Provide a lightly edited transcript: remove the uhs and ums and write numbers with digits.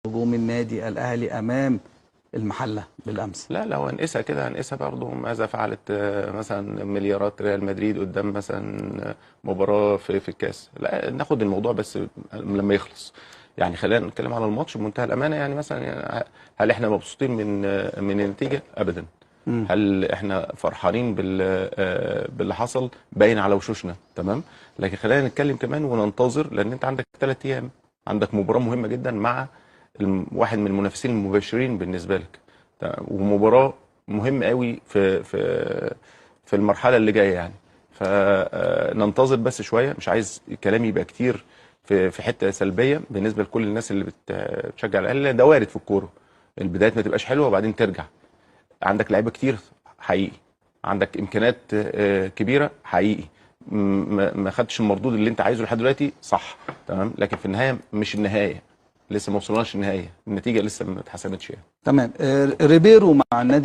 نجوم النادي الاهلي امام المحلة بالامس؟ لا، لو هنقيسها كده هنقيسها برضه ماذا فعلت مثلا مليارات ريال مدريد قدام مثلا مباراة في الكاس. لا، ناخد الموضوع بس لما يخلص، يعني خلينا نتكلم على الماتش بمنتهى الامانة. يعني مثلا يعني هل احنا مبسوطين من النتيجة؟ ابدا. هل احنا فرحانين باللي حصل؟ باين على وشوشنا، تمام. لكن خلينا نتكلم كمان وننتظر، لان انت عندك 3 ايام، عندك مباراة مهمة جدا مع واحد من المنافسين المباشرين بالنسبة لك، ومباراة مهمة قوي في في في المرحلة اللي جاية يعني. فننتظر بس شوية، مش عايز كلامي يبقى كتير في حتة سلبية بالنسبة لكل الناس اللي بتشجع الاهلي. ده وارد في الكورة، البدايات ما تبقاش حلوة وبعدين ترجع. عندك لعيبة كتير حقيقي، عندك امكانيات كبيرة حقيقي، ما خدتش المردود اللي انت عايزه لحد دلوقتي، صح، تمام. لكن في النهاية مش النهاية، لسه ما وصلناش النهاية، النتيجة لسه ما اتحسمتش يعني. تمام. ريبيرو مع النادي